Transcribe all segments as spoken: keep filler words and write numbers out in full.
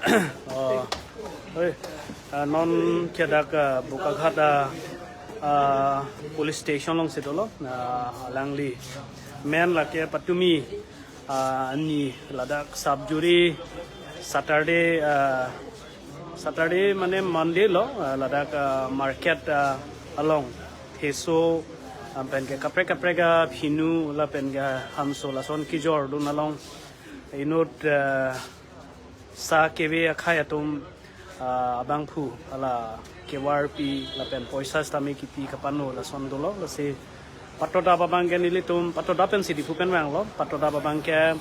Oh, oi, ah, non ke dak, ah, Bokaghat, ah, ah, police station alongsi dolo, ah, alangli men lake patumi, ah, ani ladak sub jury Saturday, ah, Saturday mane Monday lo, ah, ladak, ah, market, ah, along theso, ah, pen ke kaprek kaprek aphinu lapen ke hanso lason kejordun along inut, ah, sa keve akhei atum, ah, abangphu hala kevarpi lapen poisa sitame kipi kapano lason dolo, lasi patodap abang ke nelitum patodap pensi Diphu pen vanglo, patodap abang ke,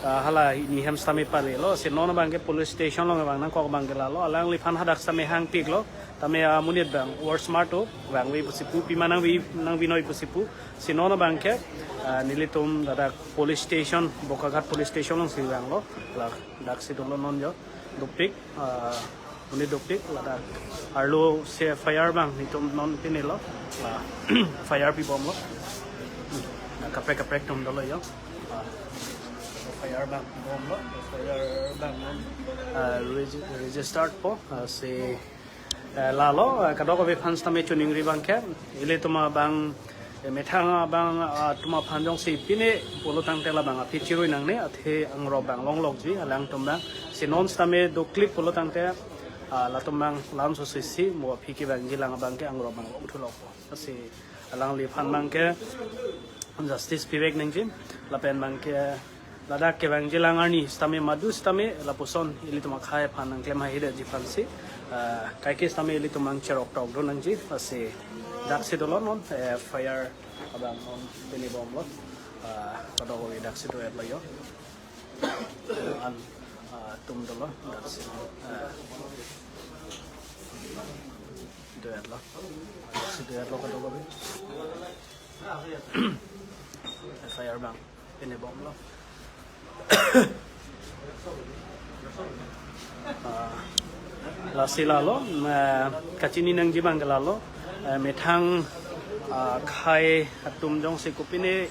ah, hala ni hem sitame palelo, si non abang ke police station along vang nangkok abang ke lalo, alangliphan hadak sitame hangpiklo, tame amonit abang work smart to, vangve pusi pu, pima nangve, nangvinoi pusi pu, si non abang ke, ah, nelitum ladak police station, Bokaghat police station alongsi vanglo, la daksi dolo non jo, dopik, ah, monit dopik, ladak arlo si F I R abang nelitum non pinelo, ah, F I R pibomlo. Hmm, kaprek kaprek atum dolo jo. Ah, F I R abang pibomlo, F I R abang non, ah, regi-, registered po, ah, si, eh, lalo, eh, kadokave aphan sitame choningri abang ke, ilitum abang, eh, methang abang, ah, atum aphan jongsi pine pulo tangte labang aphi chirui nangne, athe angrop abang longlokji alangtum abang. Si non sitame doklip pulo tangte, ah, latum abang la-anso sisi mo aphi kevangjilang abang ke angrop abang longthulokpo. Lasi alangliphan abang ke justice pivek nangji, lapen abang ke ladak kevangjilang arni sitame madu sitame lapuson ilitum akhei aphan nangklem haihedet ji aphansi, ah, kaike sitame ilitum abang cherok tokdun nangji, lasi daksi dolo non, eh, F I R abang non pinibomlo, ah, kadokave daksi do-etlo jo. An, ah, atum dolo, daksi, ah, do-etlo. Daksi do-etlo kadokave. F I R abang pinibomlo. Ah, lasi lalo, eh, kachini nangji abang ke lalo, eh, methang, ah, akhei atum jongsi kopine,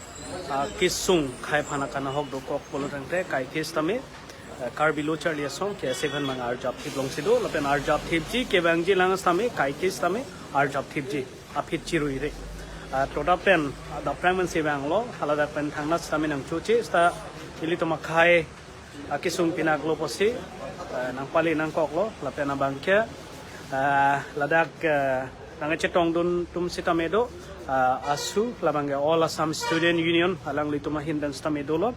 ah, kesung akhei aphan akanghok dokok pulo tangte kaike sitame, eh, Karbi Lo Charli Asong K S A aphan abang arjap thip longsi do, lapen arjap thipji kevangjilang sitame kaike sitame arjap thipji aphi chiruire. Ah, todap pen, ah, daprang pensi vanglo, haladak pen thangnat sitame nangchoche, seta ilitum akhei akesung pinaklo pusi, ah, nangpali nangkoklo, lapen abang ke, ah, ladak, ah, nangchetongdun atum sitame do, ah, AASU, labang ke All Assam Student Union, alanglitum ahin pen sitame dolo,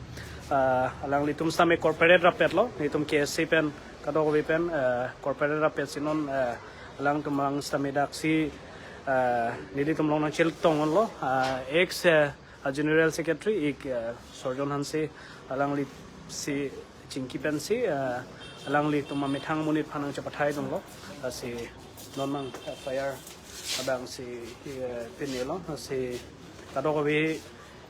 ah, alanglitum sitame corporate rappetlo, nelitum K S A pen, kadokave pen, eh, corporate rappetsi non, eh, alangtum abang sitame daksi, eh, nelitum along nangchetongdunlo, eh, ex, eh, General Secretary ik, eh, Sorjon Hanse alanglisi chingki pensi, eh, alanglitum amethang amonit aphan nangchepathaidunlo, lasi non abang F I R abangsi, eh, pinelo, lasi kadokave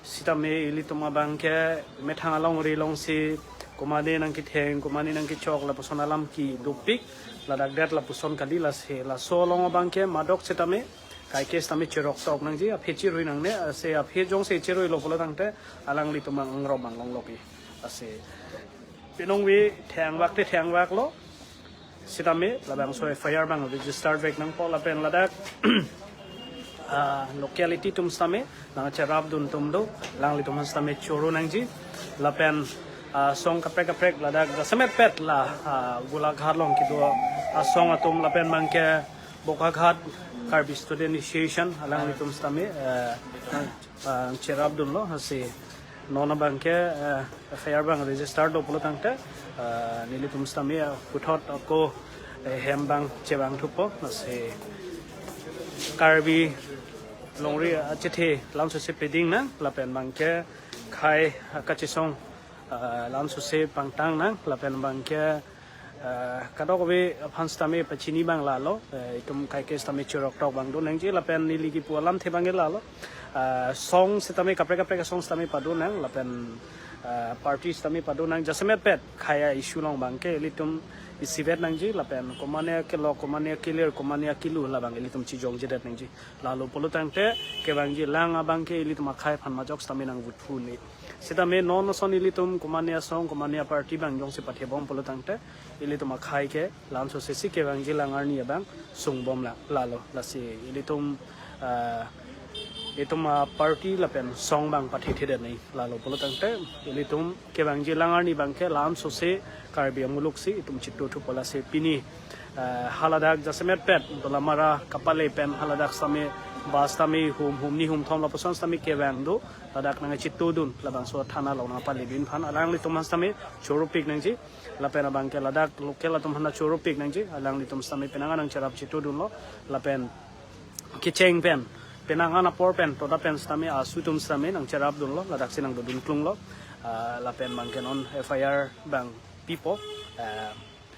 sitame ilitum abang ke methang alongri alongsi komane nangketheng, komane nangkechok lapuson alam ke dopik, ladak det lapuson kali, lasi laso along abang ke madok sitame kaike sitame cherok tok nangji, aphi chirui nangne, lasi aphi jongsi chiruilo pulo tangte alanglitum abang angrop abang longlokji. Lasi penong ve thengvak te thengvaklo, sitame labangso F I R abang register vek nangpo lapen ladak, ah, locality atum sitame nangcherapdun atum do, alanglitum sitame choro nangji, lapen, ah, asong kaprek kaprek ladak jasemet pet la, ah, Golaghat along kedo asong atum lapen abang ke Bokaghat Karbi Student Association alanglitum sitame, eh, nang, ah, cherapdunlo, lasi non abang ke, eh, F I R abang register do pulo tangte, eh, nelitum sitame, eh, puthot ako, eh, hem abang chevang thupo, lasi Karbi longri achethe la-anso si peding nang, lapen abang ke akhei, eh, kachesong, eh, la-anso si pangtang nang, lapen abang ke, eh, kadokave aphan sitame pachini abang lalo, eh, itum kaike sitame cherok tok abang do nangji, lapen neli kipu alamthe abang ke lalo. Eh, asong sitame kaprek kaprek asong sitame pado nang, lapen Ah, party sitame pado nang, jasemet pet khei a-issue along abangke ilitum isivet nangji lapen komane kelok, komane kelir, komane kelu labang ilitum chijongjedet nangji. Lalo pulo tangte kevangji lang abangke ilitum akhei aphan majok sitame nangvuthu ne. Sitame non ason ilitum komane asong, komane party abang jongsi pathebom pulo tangte ilitum akhei ke la-an sose si kevangji lang arni abang sungbom lang. Lalo lasi ilitum, ah, itum a-party lapen asong abang pathethedet ne. Lalo pulo tangte ilitum kevangji lang arni abangke la-an sose Karbi amuluk si itum chitothupo. Lasi pini, ah, haladak jasemet pet Dolamara kapale pen haladak sitame bus sitame hum, humni humthom lapuson sitame kevang do, ladak nangchitodun, labangso thana along nangpale bin aphan alanglitum aphan sitame choropik nangji. Lapen abangke ladak local atum aphan choropik nangji, alanglitum sitame penang an nangcherap chitodunlo. Lapen kecheng pen, penang an apor pen, toda pen sitame asu atum sitame nangcherapdunlo, ladaksi nangdodun klunglo. Ah, lapen abangke non F I R abang pipo. Ah,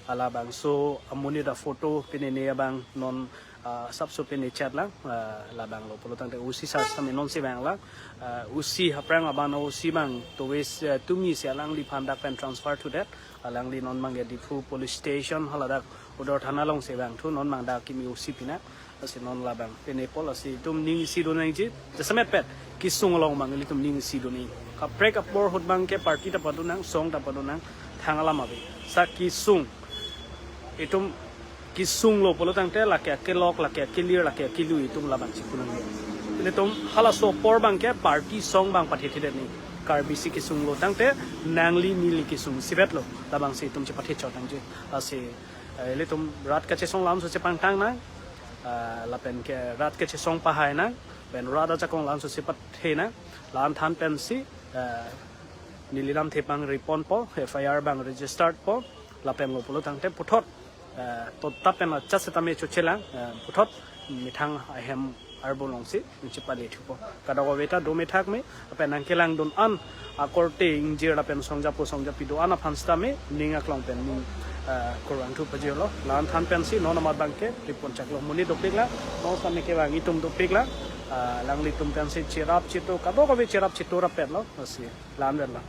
halabangso amonit a-photo pinene abang non, ah, sapso pine chat lang, ah, labanglo pulo tangte O C sir sitame nonsi vanglang. Ah, O C aphrang abang O C abang towes, ah, tumi si alangliphan dak pen transfer thudet. Alangli non abangke Diphu police station haladak Udor thana alongsi vangthu, non abang dak kimi O C pina. Lasi non labang pinepo, lasi itum ning isi do nangji, jasemet pet kesung along abang ilitum ning isi do nang. Kaprek apor ahut abangke party ta pado nang, asong ta pado nang, thang alam ave. Sa kesung, itum kesunglo pulo tangte lake kelok, lake kelir, lake kelu itum labang chipu nangji. Ilitum halaso apor abangke party asong abang pathethedet ne. Karbi si kesunglo tangte nangli neli kesung isivetlo, labangsi itum chipathe chot nangji. Lasi, eh, ilitum rat kachesong la-an sose pangthang nang, ah, lapen ke rat kachesong pahai nang, pen rat ajakong la-an sose pathe nang, la-an than pensi, eh, neli lamthe abang reponpo, F I R abang registered po, lapenlo pulo tangte puthot, eh, toda pen acha sitame chochelang, eh, puthot methang ahem arbon alongsi nangchipale thupo. Kadokave ta do methak me, lapen nangkelangdun an akorte ingjir lapen songjapo songjapi do-an aphan sitame ning aklong pen ning, eh, kurvangthu pajirlo. La-an than pensi non amat abangke ripon chaklo, monit dopik lang, non sitame kevang itum dopik lang, ah, alanglitum pensi cherap chito, kadokave cherap chito rapetlo, lasi la-an vet lang.